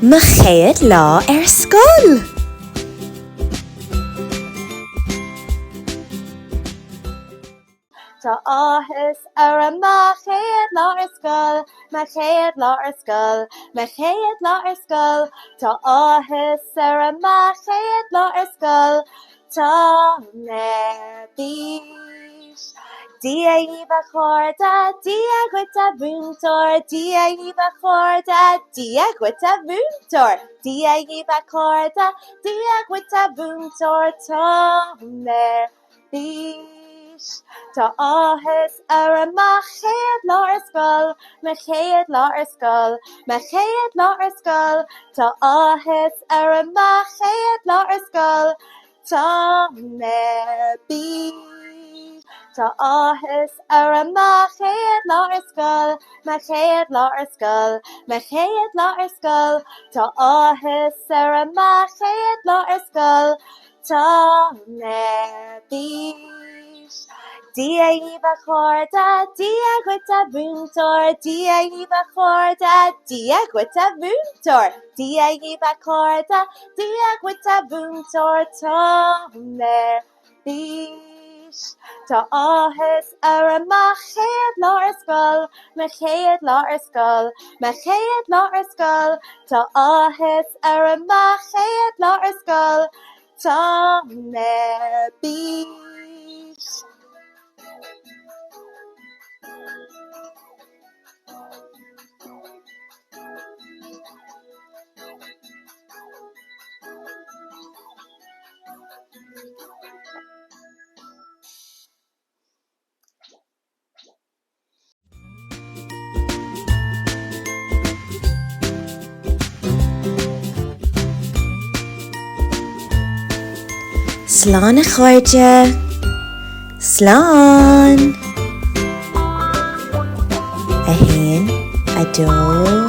Mo chéad lá ar scoil! Tá áthas orm mo chéad lá ar scoil, mo chéad lá ar scoil, mo chéad lá ar scoil. Tá áthas orm mo chéad lá ar scoil, tá mé ar bís. Dia dhaoibh a chairde, Dia dhuit a mhúinteoir, Dia dhaoibh a chairde, Dia dhuit a mhúinteoir, Dia dhaoibh a chairde, Dia dhuit a mhúinteoir, tá mé ar bís. Tá áthas orm mo chéad lá ar scoil, mo chéad lá ar scoil, mo chéad lá ar scoil, Tá áthas orm mo chéad lá ar scoil, tá mé ar bís. Tá áthas orm mo chéad lá ar scoil, mo chéad lá ar scoil, mo chéad lá ar scoil, Tá áthas orm mo chéad lá ar scoil, Tá mé ar bís. Dia dhaoibh a chairde, Dia dhuit a mhúinteoir, Dia dhaoibh a chairde, Dia dhuit a mhúinteoir, Dia dhaoibh a chairde, Dia dhuit a mhúinteoir, tá mé ar bís. Tá áthas orm mo chéad lá ar scoil, mo chéad lá ar scoil, mo chéad lá ar scoil, Tá áthas orm mo chéad lá ar scoil, tá mé ar bís. Slán a chairde! Slán! 1, 2.